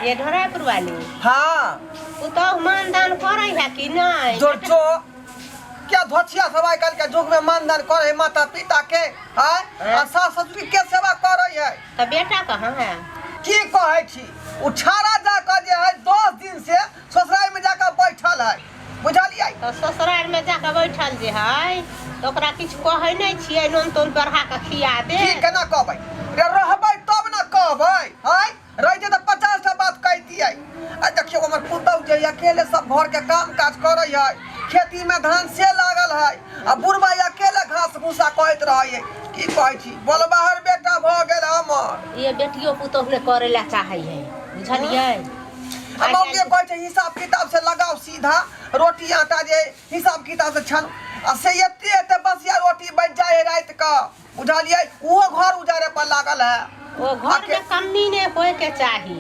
ये ढोरापुर वाली। हाँ। पुतोहु मानदान करै है कि नहि? जोर जो क्या धोछिया सब आइ काल्हि के युग में मानदान करे है माता पिता के आय आ सास ससुर के सेवा करे है। तऽ बेटा कहाँ है? की कहै छी, ओ छाड़ा जाकऽ जे है 10 दिन से ससुराल में जाकऽ बैठल है, बुझलियै? तऽ ससुराल में जाकऽ बैठल जे है तऽ ओकरा किछु कहै नहि छियै, नून तून बढ़ा कऽ खिया दे? की केना कहबै रे, रहबै तब ने कहबै। आय रहिते तऽ 50 टा बात कहितियै। आ देखियौ हमर पुतहु जे अकेले सब घर के काम काज करै है, खेती में धान से लागल है, आ बुढ़बा अकेले घास भूसा कहैत रहै है। की कहै छी, बोलबाहर बेटा भऽ गेल हमर। ये बेटियो पुतहु ने करै लए चाहै है, बुझलियै? आ मौगे कहै छै हिसाब किताब से लगाओ सीधा रोटी आटा जे हिसाब किताब से छन, आ से एते एते बसिया रोटी बचि जाइ है राति कऽ, बुझलियै? ओहो घर उजारे पर लागल है। ओ घर में कमी नहीं होए के चाही।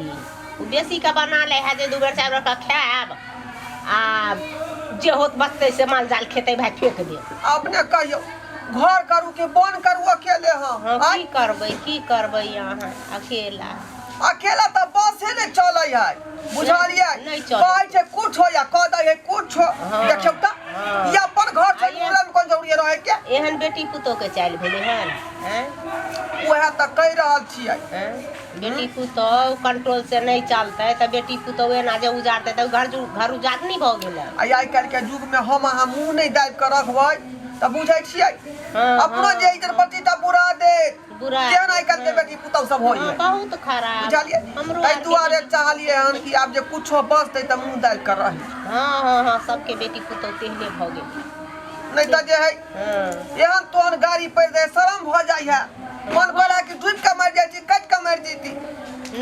ओ बेसी के बना ले है जे 2 बेर 4 बेर के खायब, आ जे होत बचतै से माल जाल खेतै, भाई फेंक दे। अपने कहियौ घर करू कि बन करू अकेले हम? हाँ, आँय? की करबै, की करबै अहाँ अकेला? अकेला तऽ बसे नहि चलै है, बुझलियै? नहि चलै। कहै छै कुछ हो या कह दै है कुछ हो। हाँ। देखियौ तऽ हाँ। ई अपन घर छै, आ ये- घुरल मे कोन जरूरी रहै के? एहन बेटी पुतोह के चालि भेलै हन, हैं? उएह तऽ कहि रहल छियै। हैं? बेटी पुतोह कंट्रोल से नहि चलतै तऽ बेटी पुतोह एना जे उजाड़तै तऽ घर उजाड़ नहि भऽ गेलै। आ आइ काल्हि के युग मे हम अहाँ मुँह नहि दाबि कऽ रखबै तऽ बुझै छियै हाँ, अपनो हाँ, जे इज्जत प्रतिष्ठा बुरा देत। बुरा केहन आइ काल्हि के बेटी पुतहु सब होइए। हाँ, बहुत खराब। बुझलियै? हमरो ताहि आरके दुआरे बेटी- चाहलियै हन कि आब जे कुछो बचतै तऽ मुँह दाबि कऽ रही। हाँ हाँ हाँ, सबके बेटी पुतहु तेहने भऽ गेल। नहि तऽ जे है हाँ। एहन तोहन गाड़ी पड़ि जाइ, शरम भऽ जाइ है, मन करै कि डूबि कऽ मरि जाइ छी, कटि कऽ मरि जैती।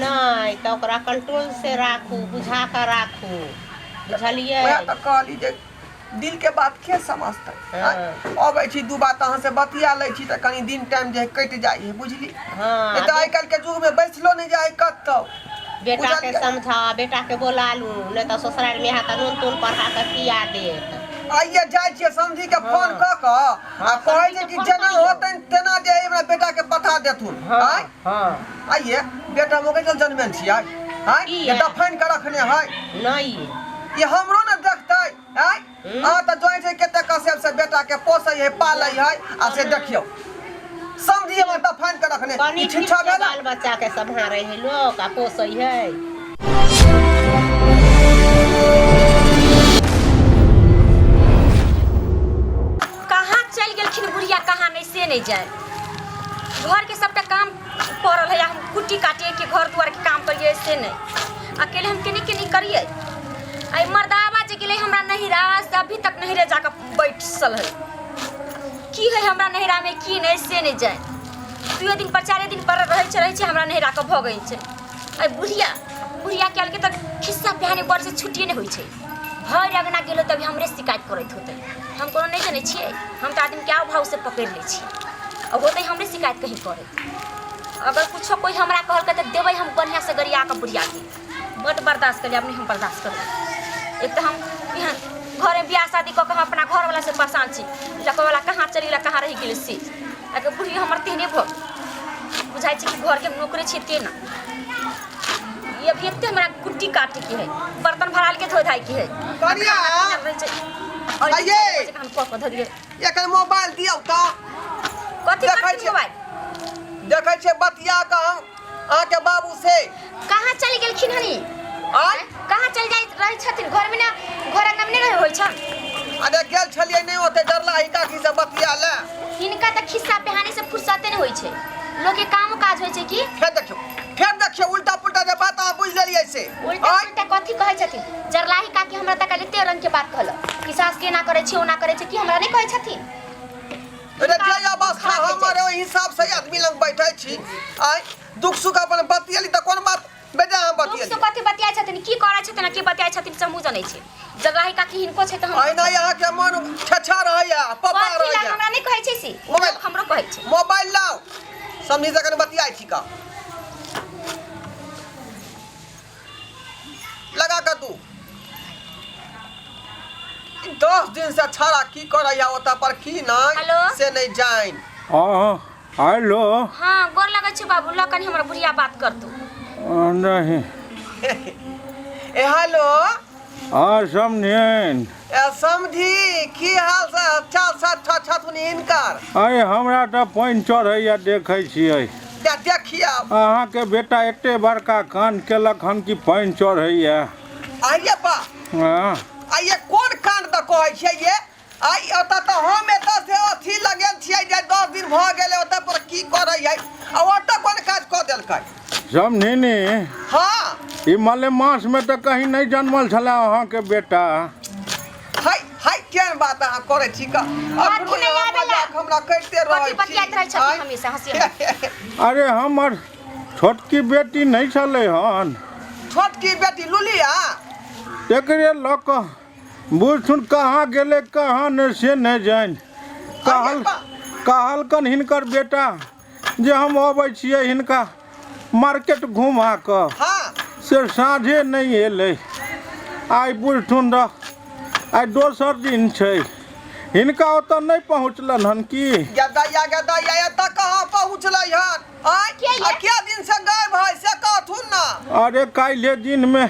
नहि तऽ ओकरा कंट्रोल से राखू, बुझा कऽ राखू, बुझलियै? वएह तऽ कहली जे दिल के बात के समझतै। हाँ। अबै छी दू बात अहाँ से बतिया लै छी तऽ कनि दिन टाइम जे है कटि जाइ है, बुझली? हाँ। नहि तऽ आइ काल्हि के युग में बैसलो नहि जाइ कतौ। बेटा के बुझलियै? समझा, बेटा के बोला लू, नहि तऽ ससुराल में तऽ नून तून पढ़ा कऽ खिया देत। आइए जाइ छियै समझी के हाँ। फोन कऽ कऽ आ हाँ, कहै समधी छै के कि फोन जेना करियौ। होतनि तेना जे है हमरा बेटा के पठा देथुन। हाँ, आँय? हाँ। आइए बेटा मोके चल जनमेल छियै, आँय? की जे है? दफन के रखने है। नहि। ई हमरो ने देखतै, आँय? हम्म। अहाँ तऽ जोइ छै कते कसेब से बेटा के पोसै है, पालै है, आ से देखियौ समझी हमर दफन के रखने। कनी ई छिछा ठीक से भेल? बाल बच्चा के सम्हारे है लोक आ पोसै है। कहाँ चलि गेलखिन बुढ़िया, कहाँ नहि से नहि जाय। घरके सबटा काम पड़ल है, हम कुट्टी काटिए कि घर दुआरके काम करिए से नहि, अकेले हम केने केने करिए। आ मर्दाबा जे गेलै हमरा नहिरा से अभी तक नहिरे जाकऽ बैठल है, की है हमरा नहिरामे की नहि से नहि जाय। 2 दिन पर 4 दिन पर रहै छै, रहै छै हमरा नहिरा कऽ भऽ गेल छै। आ बुढ़िया, बुढ़िया के आलके तऽ खिस्सा पिहानी बड़ से छुट्टिए नहि होइ छै। भरि अङ्गना गेलो तभी हमरे शिकायत करैत होतै, हम कोनो नहि जनै छियै, हम तऽ आदमीके आव भाव से पकड़ि लै छियै, आ होतै हमरे शिकायत कहीं करैत। अगर कुछो कोइ हमरा कहलकै तऽ देबै हम बढ़िआँसँ गरिया कऽ बुढ़ियाके। बड्ड बर्दाश्त करियै, आब नहि हम बर्दाश्त करबै। एक तऽ हम यहाँ घरमे बियाह शादी कऽ कऽ हम अपना घरवलासँ परेशान छी, लड़कोवला कहाँ चलि गेलै, कहाँ रहि गेलै से। आके बुढ़ी हमर तेहने भऽ गेल, बुझाइ छै कि घरके हम नौकरे छियै तेना। ई अभी एते हमरा कुट्टी काटे के है, बर्तन भराल के धोइ धाइ के है। कनिया! खाना पीना रहै छै। और आइये! हम कऽ कऽ धरियै। एखन मोबाइल दियौ तऽ। कथी देखै करथिन छियै। मोबाइल? देखै छियै बतिया कऽ हम अहाँके बाबू से। कहाँ चलि गेलखिन हनी? आँय? कहाँ चलि जाइत रहै छथिन? घरमे ना, घर अङ्गनामे नहि रहै होइ छनि? अरे गेल छलियै नहि ओते डरला ही काकी से बतिया ले। हिनका तऽ खिस्सा पिहानी से फुर्सते नहि होइ छै, लोकके कामो काज होइ छै की? फेर देखियौ, फेर देखियौ उल्टा पुल्टा जे बात अहाँ बुझि लेलियै से। उल्टा आँय? पुल्टा कथी कहै छथिन? जरलाही काकी हमरा तऽ काल्हि एते रंग के बात कहलक कि सास के एना करै छै ओना करै छै, की हमरा नहि कहै छथिन? अरे जे अवस्था हमर ओहि हिसाब से आदमी लग बैठै छी, आँय? दुख सुख अपन बतियली तऽ कोन बात बेटा अहाँ दुख बतियली? सुख कथी बतियाइ छथिन, की करै छथिन आ की बतियाइ छथिन से हमहूँ जनै छी। जरलाही काकी हिनको छै तऽ हम अहिना अहाँके मन छेछा रहैया, पप्पा कथी लए रहैया। हमरा नहि कहै छै से? मोबाइल। हमरो कहै छै। मोबाइल लाउ, समझी से कनि बतियाइ छी का। लगा कऽ तू 10 दिन से छाड़ा की करैया ओतऽ पर की नहि हेलो? से नहि जानि। हाँ, हेलो। हाँ, गोर लगै छी बाबू, लऽ कनि हमरा बुढ़िया बात करतू। नहीं। ए हेलो। हाँ समझेन। ए समधी, की हाल से अच्छा अच्छा अच्छा अच्छा तुन हिनकर। अरे हमरा तऽ पानि चढ़ैया देखै छियै। दे देखियौ। अहाँके बेटा एते बड़का कान केलक हन कि पानि चढ़ैया। आइये बा। हाँ। आइये कोन कान तऽ कहै छियै ये? आइ ओतऽ तऽ हम एतऽ से अथी लगेल छियै जे 10 दिन भऽ गेलै ओतऽ पर की करै है आ ओतऽ कोन काज कऽ देलकै? समझिनी। हाँ। ई मलेमास में तऽ कहीं नहि जन्मल छलै अहाँके बेटा। हाय हाय, केहन बात अहाँ करै छी का? अथी अखनो नहि अहाँ आबेला। मजाक हमरा करिते कथी रहै छी। बतियाइत रहै छथिन आँय? हमेशा हँसी हँसी। अरे हमर छोटकी बेटी नहि छलै हन। छोटकी बेटी लुलिया? तेकरे लऽ कऽ बुझथुन कहाँ गेलै कहाँ नहि से नहि जानि। कहल कहलकन हिनकर बेटा जे हम अबै छियै हिनका मार्केट घुमा कऽ। हाँ। से साँझे नहि एलै। आइ बुझथुन रह आइ दोसर दिन छै, हिनका ओतऽ नहि पहुँचलन हन की? गदैया गदैया, एतऽ कहाँ पहुँचलै हन? आँय? के ये? आ के दिन से गायब है से कहथुन ना। अरे काल्हि दिनमे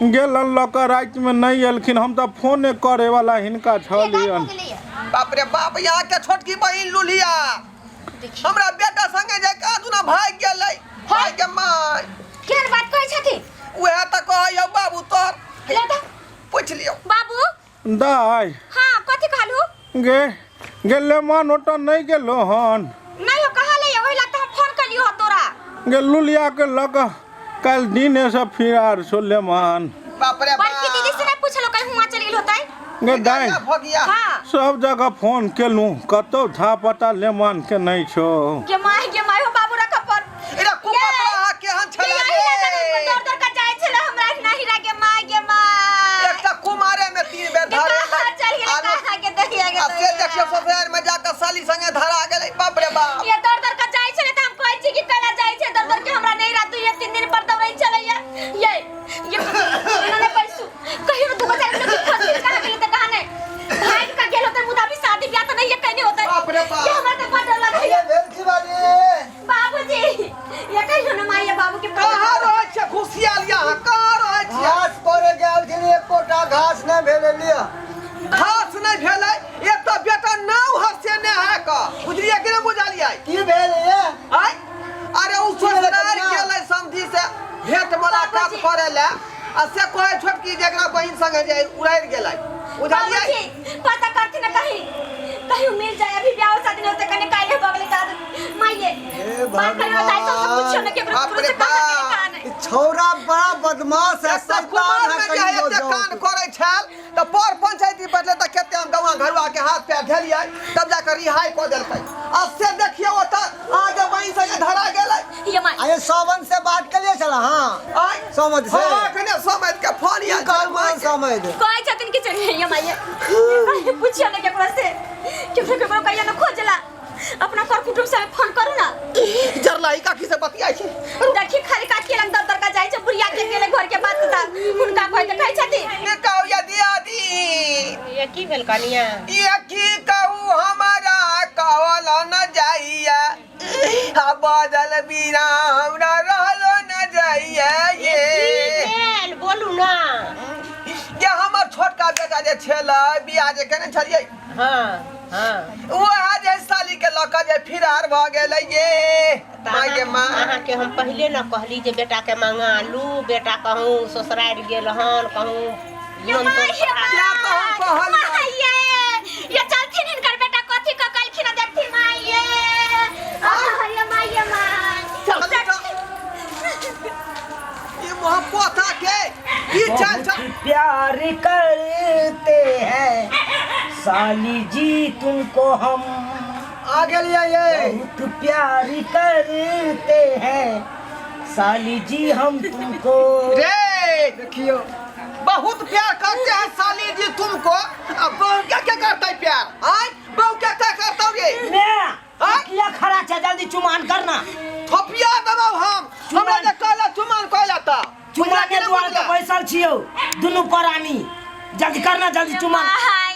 गेलन लऽ कऽ रातिमे नहि एलखिन, हम तऽ फोने करैवला हिनका के गायब भऽ छलियन। गेलैया? बाप रे बाप, यहाँ के छोटकी बहिन लुलिया देखियौ। हमरा बेटा संगे जे कहाँ दुना भागि गेलै। भागि के माय। केहन बात कहै छथिन? उएह तऽ कहै हौ बाबू तोहर। ले तऽ। पूछि लियौ। बाबू। दाइ। हाँ, कथी कहलू? गे गे लेमान ओतऽ नहि गेलो हन? नहि हो, कहाँ ले ओहि ला तऽ हम फोन कलियो हो तोरा। गे लुलिया के लऽ कऽ काल्हि दिनेसँ फिरार छौ लेमान। बाप रे बड़की दीदी से बाप। नहीं पूछलो कहीं हुआ चल गेल होतै? गे दाइ। भगिया। हाँ। सब जगह फोन केलहुँ, कतौ था पता लेमान के नहि छौ। गे my गे my हो बाबू रख पर। एकरा कुपतरा अहाँ केहन ये छलै यही ला रे? दौड़ दौड़ के जाइ छलै हमरा नहिरा गे my गे my. एकटा कुमारे में 3 बेर गे धरे कहाँ चल गेलै कहाँ के दहिया गे आ से देखियौ ससुराल में जाकऽ साली संगे धरा गेलै। बाप रे बाप। ये दौड़ दौड़ के जाइ छलै तऽ हम कहै छी कि कला जाइ छै दौड़ दौड़ के हमरा नहिरा 2-3 दिन पर दौड़ै छलै ये। ये ये एना नहि बैसू कहियो दू चारि किलो के खोज के कहाँ गेलै तऽ कहाँ नहि भागि के गेल होतै, मुदा अभी शादी ब्याह तऽ नहीं कयने होतै। बाप रे बाप। ये हमरा तऽ बड़ डर लगैया। ये भेल की बाजी? बाबूजी ये कहियो न माइया बाबू के कहाँ रहै छियै खुशियाल यहाँ? कहाँ रहै छियै? घास करे गेल छलियै, एकोटा घास नहि भेलै लिअ। घास नहि भेलै? एतऽ बेटा नाव हँसेने है कऽ, बुझलियै कि नहि बुझलियै? की भेल ये? आय अरे उ की भेलै ससुराल कनिया? गेलै समधी से भेंट मुलाकात बाबूजी। करे ले आ से कहै छोटकी जेकरा बहिन संगे जे उड़ारि गेलै, बुझलियै? बाबूजी पता करथिन न कहीं कहीं मिल जाए, अभी ब्याह शादी नहीं होते कने काल्हि बगले का माइये हे बात करे ना दाई सब पूछियो न केकरो बाप केकरो रे से कहाँ गेलै बाप। कहाँ नहीं। ई छौड़ा बड़ा बदमाश है, एकटा शैतान कुमार है में जे कहीं एते जाओ। कान करै छल तऽ पर पंचायती बैठले तऽ कते हम गौआ घरुआ के हाथ पैर धेलियै तब जाकऽ रिहाई कऽ देलकै। आ से देखियौ ओतऽ अहाँके बहिन संगे धरा गेलै। ये माई अरे सावन से बात करिए छला। हाँ आय समझ से। हाँ, अखने समझ के फोन की आयल कहल छल माय के। समझ? कहै छथिन कि चलिए ये माइये कहीं पूछियो न केकरो से, केकरो केकरो कहियो न खोजला अपना कर कुटुंब से फोन करू ना। जरलाई काकी से बतियाइ छै। देखी खाली काट के लंग दर दर का जाइ छै बुढ़िया के गेले घर के बात ता हुनका कहै त कहै छथिन। के कहू या दियादी? ये की भेल कनिया? ये की कहू हमारा कहल न जाइया, आ बदल बिना हमरा रहलो न जाइया। ये ये की भेल बोलू ना। ये हमर छोटका बेटा जे छलै बियाह जे केने छलियै। हाँ हाँ। वएह जे साली के लऽ कऽ जे फिरार भऽ गेलै ये। तऽ माय गे माय। अहाँके हम पहिले न कहली जे बेटा के मंगा लू, बेटा कहूँ ससुरारि गेल हन कहूँ ये लोन माय तोन ये पढ़ा। क्या तो हम कहलियै। माय ये ये चलथिन हिनकर बेटा कथी कऽ कहलखिन हँ देखथिन माय ये। आह, ये माय ये my. चल, चल। ई मुँह पोता के की चल चल। बहुत प्यार करते हैं साली जी तुमको हम, आ गेलियै ये। बहुत प्यार करते हैं साली जी हम तुमको। रे देखियो बहुत प्यार करते हैं साली जी तुमको, अब बहू क्या क्या करता है प्यार? आय बहू क्या क्या करता हो रे? मैं आय? किया खड़ा छे, जल्दी चुमान करना। थपिया देबौ हम, हमरा जे कहला चुमान कहला त चुमान के द्वार के बैसल छियौ दुनू प्राणी, जल्दी करना जल्दी चुमान। माय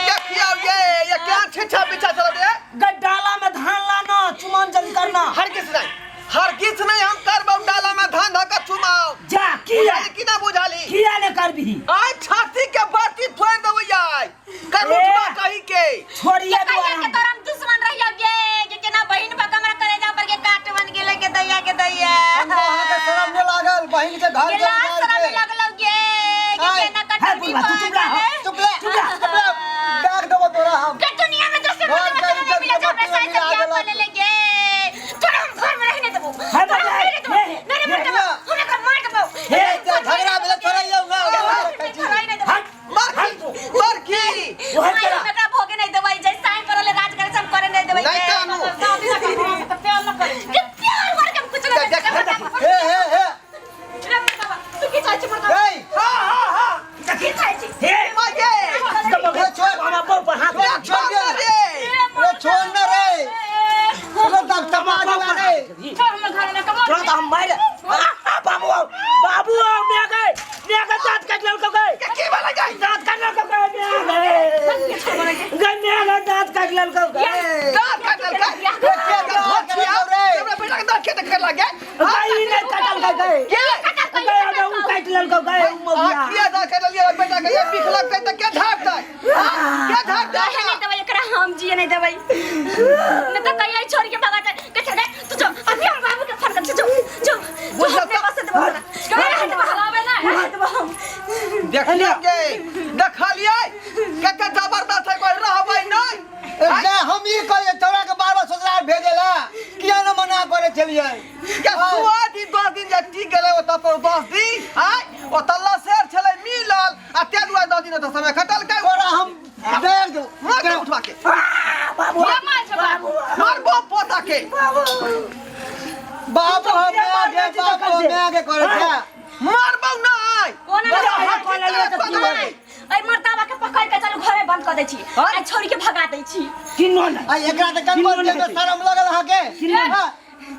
देखियौ ये ये क्या छिछा बिछा चल रे? गड्ढाला में धान लाना, चुमान जल्दी करना। हरगिज नहीं, हरगिज नहीं हम करबौ डाला में धान धऽ के चुमाओ। जा किया बुझाली कि ना बुझाली? किया ने करबिही? आइ छाती के बाती फोड़ि देबै आइ करूठबा कही के। छोड़िए के कहिया के तोरा हम दुश्मन रहियो गे के केना बहिन बा हमरा कलेजा पर के काट बन गेलै के दैया के दैया। हमको अहाँके शरम नहि लागल बहिन के घर के के लाज उजाड़ शरम के? लगलौ गे के आइ, केना है कटौती बुढ़वा, तू चुप रह। चुप रह, चुप रह, दाग देबो तोरा हम। के दुनिया में दोसर घर मर्द के नहीं इज्जत मिले के जो हमरा मट्टी में साथ मिला बियाह देलक। कर लेले गे। तोरा हम घर में रहने देबो। है तोरा हम बजाय, रहने देबो। हे, नहीं रे मर्दबा, हे। हम एकरा मार देबो। हे, झगड़ा भेलै छोड़ैयौ ना। छोड़ै नहीं देबो। हट मार हट की, मार की। ओहे माय, तोरा हम एकरा भोगे नहीं देबै। जै साइन पर रहले राज करे से हम करे नहीं देबै। नहीं गे। कानू। के प्यार मार के हम कुछ नहीं देख, देबै। हे हे हे रे मर्दबा, तू की चाहै छी मर्दबा? हे हाँ हाँ हाँ तू की चाहै छी? हे माय गे। दबा छोड़। हमरा बहू पर हाथ छोड़, छोड़ छोड़ ना दे। रे। रे छोड़ ना रे, तोरा दम तमा गेला रे। तुरंत हम मार बाबू आओ, बाबू आओ, मैं गए, मैं गए, दांत काट लड़को गए। के की वाला गई? दांत काट लड़को गए, मैं गए गए, मैं गए, दांत काट लड़को गए। दांत काटल का? रे के दांत काटल रे? हमरा बेटा के दांत के देखे लागे। गई नहीं काटल गए गए के गए अबे उ काट लड़को गए उ मौगिया। आ किया दांत काटल ये बेटा के? ये बिख लगतै त के झाड़तै? हाँ? के झाड़तै? रहे नहीं देबै एकरा, हम जिए नहीं देबै। नहीं तो कहिया छोड़ के भगा दे। के छोड़ दे तू, जो अभी हम बाबू के फोन कर, जो जो जो हम नहीं बस देबो तोरा। रहे देबो हम, रहे देबो हम। देखलियै गे, देखलियै कते जबरदस्त है, कोई रहबै नहीं। जे हम ई कहिए तोरा के बार बार ससुराल भेजे ला किया न मना करे छलियै? के सुआ दिन 10 दिन जे टिक गेलै ओतऽ पर 10 दिन आय ओतऽ लसेर छलै मिलल आ ते दुआरे 10 दिन ओतऽ समय खटलकै। तोरा हम देख दो मार के उठवा के। बाबू मारबो पोता के। बाप हम आगे, बाप हम आगे करे छे। मारबौ नहीं। कोना बड़ा ना हाथ खोलल है तऽ की होतै? ऐ मर्दाबा के पकड़ के चलू घरे बंद कर दै छी हाँ? आ छोड़ के भगा दै छी। किन्नो नहीं आ एकरा त कनको किन्नो नहीं। शरम लगल अहाँ के? किन्नो। हाँ?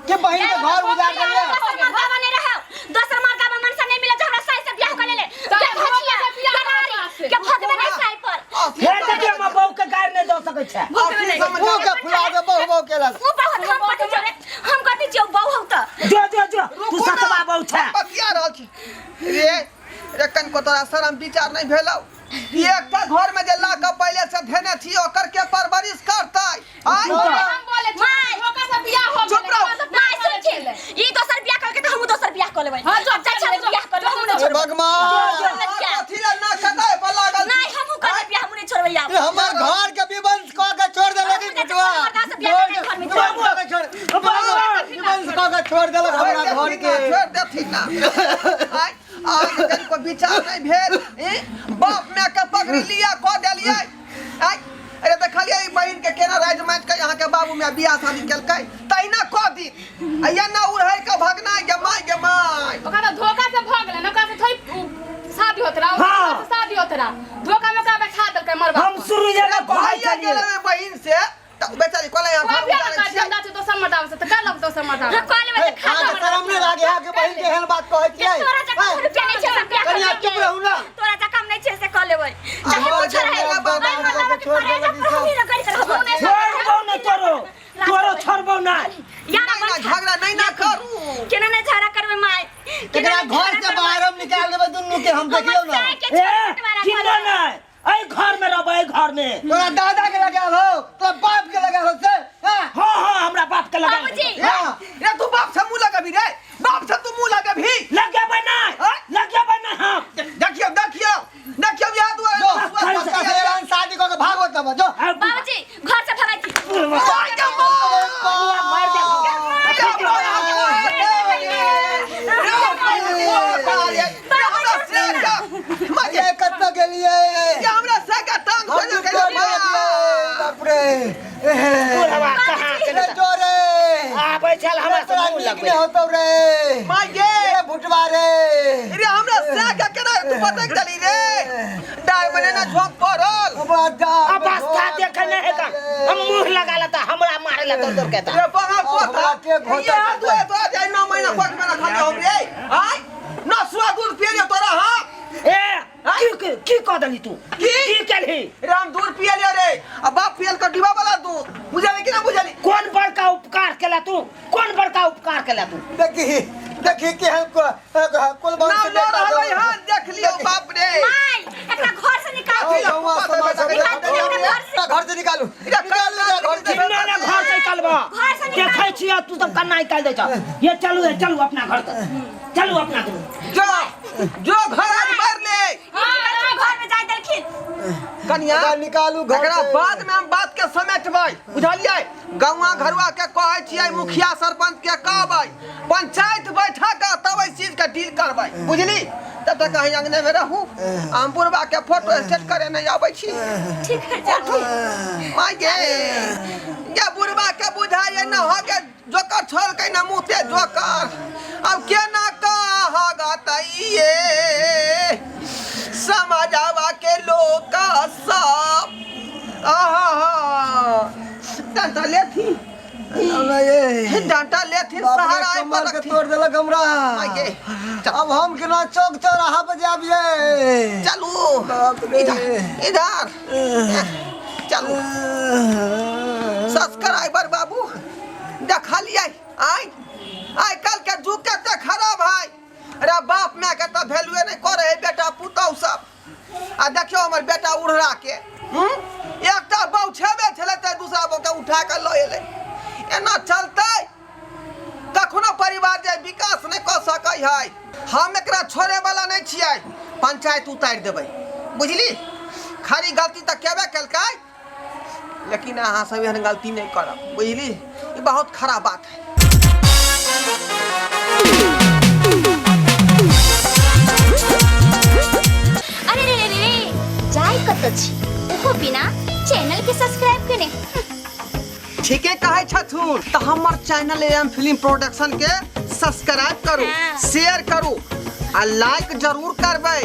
के बहिन के घर उजाड़ देलियै? दोसर मर्दाबा नहीं रहौ, दोसर मर्दाबा मनसा नहीं मिले जो हमरा साई से बियाह कर लेले। के भगिया गरारी के भगवे नहीं साई पर। हे देखिए हम बहू के गारि नहीं दऽ सकै छै। भगवे नहीं। मुँह के फुला दे बहु बहु केलक। उ बहु हम कथी छियौ रे? हम कथी छियौ बहु हौ त? जो जो जो तू सतवा बहू छै। हम बतिया रहल छी रे। रे कनको तोरा शरम विचार नहीं भेलौ? एकटा घर में जे ला के पहिले से धेने छी ओकर के परवरिश करतै? आय माय चुप रहो। माय सुन छी, ई दोसर बियाह करके त हमहूँ दोसर बियाह क लेबै। चाचा बियाह कर लेबै, हमहूँ नहीं हे छोड़बै। भगवान, कथी ला ना कदाय पर लागल छी? नहीं हमहूँ करबै बियाह, हमहूँ नहीं छोड़बै आब। ये हमर घर के विवंश कऽ के छोड़ देलक ई बुटवा। हम विवंश कऽ के छोड़, विवंश कऽ के छोड़ देलक हमरा घर के। छोड़ देथिन ना। आय अहाँके कनिको विचार नहीं भेल? ई बाप माय के पगड़ी लिया कऽ देलियै। आय अरे देखलियै ई बहिन के केना राजि माटि के अहाँके बाबू माय बियाह शादी केलकै, तहिना कऽ दी आ एना उड़ै के भगनाइ। गे my, गे my. ओकरा तऽ धोखा से भऽ गेलै ने, ओकरा से थोड़ी शादी होत रहा। हाँ। ओकरा से शादी होत रहा, धोखा में ओकरा बैठा देलकै मरबा हम पर। शुरू जे कहै भैया छलियै गेलै ओहि बहिन से तऽ बेचारी कहलै यहाँ कोइ घर भी उजाड़ै अगर छियै। जिंदा छै दोसर मर्दावा से तऽ कर लब दोसर मर्दावा। हाँ, कऽ लेबै तऽ खा अहाँके शरम नहि लागे अहाँके बहिन के एहन बात कहै छियै? तोरा जकाँ रुपया नहीं छै से बियाह कर कनिया चुप लेबै। रहू ना। तोरा जकाँ नहीं छै से कऽ लेबै, चाहे हमर कुछ रहे। जकाँ बाबा ऐ मर्दावा के छोड़ करेजा देलक ई पर सब। हमही रगड़ि के रहबै। छोड़बौ नहीं तोरो, तोरो छोड़बौ नहीं। यार नहीं ना झगड़ा नहीं ना करू। केना नहीं झगड़ा करबै माय? केना एकरा नहीं घर झगड़ा से करबै? बाहर हम निकाल देबै दुनू के हम, हमर देखियौ ना। साय के ए छोट वाला किन्नो घर। नहीं, एहि घर में रहबै, एहि घर में। तोरा दादा के लगाल हो, तोरा बाप के लगाल हो से? हाँ? हाँ हाँ, हमरा बाप के लगा। बाबूजी। हाँ। रे तू बाप से मुँह लगबी रे? बाप से तू मुँह लगबी? लगेबै नहीं, हाँ? लगेबै नहीं हम। देखियौ देखियौ देखियौ यहाँ दुआरे जो सुआ पक्का से एहन शादी कऽ के भागो तब जो। बाबूजी घर से भगाइ छी। माय गे my. मार दे। ये कतऽ गेलियै? हमरा सगा टांग हम खोजल छोड़ देलियै, बाप रे। बुढ़वा कहाँ रे के जोरे आबै छल हमरा से तोरा मुँह नीक लगबै। नहि होतौ रे। माय गे। रे भुटवा रे। रे हमरा सगा केना तू पटक देली रे? डार में ना झोंक पड़ल। अवस्था देखे नहीं है का, हम मुँह लगा लेता हमरा मारे ला दौड़ दौड़ के ता। रे बगा पोता हमरा के घोटल यहाँ दुआ तोरा जाय 9 महीना कोख में रखल हम रे। आय न सुआ दूध पिए रे तोरा। हां ए की की कह देली तू? की? की केलही? रे हम दूध पिए ले रे आ बाप पियल के डिब्बा वाला दूध, बुझली कि ना बुझली? कौन बड़का उपकार केला तू? कौन बड़का उपकार केला तू? देखी देखी केहन कुल नाम लऽ रहलै हन देख लियौ बाप रे माय एकरा घर से निकाल दियौ। घर से निकालू निकालू घर से। किन्ने ने घर से निकालबा घर से निकाल। देखै छियै तू सब कन्ना निकाल दै छ ये चलू ये चलू अपना घर तक चलू अपना घर जो जो घर आज मार ले ई घर में जाय देलखिन कनिया एकरा निकालू घर एकरा से। बाद में हम बात के समेटबै बुझलियै गौवा घरुआ के कहै छियै मुखिया सरपंच के कहबै पंचायत बैठा के तब एहि चीज के डील करबै बुझली तब तक अहीं अंगने में रहू हम बुढ़बा के फोटो स्टेट करे नहीं आबै छी ठीक है चलू माय गे ये बुढ़बा के बुझाइए न हो के जोकर छोड़कै न मुँहते जोकर अब केना कहगतैये समाजवा के लोक सब आहा डंटा लेथिन डंटा लेथिन बाप रे, सहारा कमर पर के रखथिन तोड़ देलक हमरा आगे अब हम केना चौक चौराहा पर जाबियै चलू बाप रे। इधर इधर चलू सब्सक्राइबर बाबू देखलियै आइ आइ काल्हि के जुग कते खराब है अरे बाप माय के तऽ वैल्यूए नहि करे है बेटा पुतहु सब आ देखियौ हमर बेटा उड़रा के एकटा बहू छेबे छलै तऽ दूसरा बहू के उठा कऽ लऽ एलै एना चलतै कखनो परिवार जे विकास नहि कऽ सकै है हम एकरा छोड़े वाला नहि छियै पंचायत उतारि देबै बुझली खाली गलती तऽ केबे केलकै लेकिन अहाँ सब एहन गलती नहि करब बुझली ई बहुत खराब बात है अरे रे रे रे जाय कत छी ओहो बिना चैनल के सब्सक्राइब केने ठीके कहै छथुन तऽ हमर चैनल एम फिल्म प्रोडक्शन के सब्सक्राइब करू हाँ। शेयर करू आ लाइक जरूर करबै।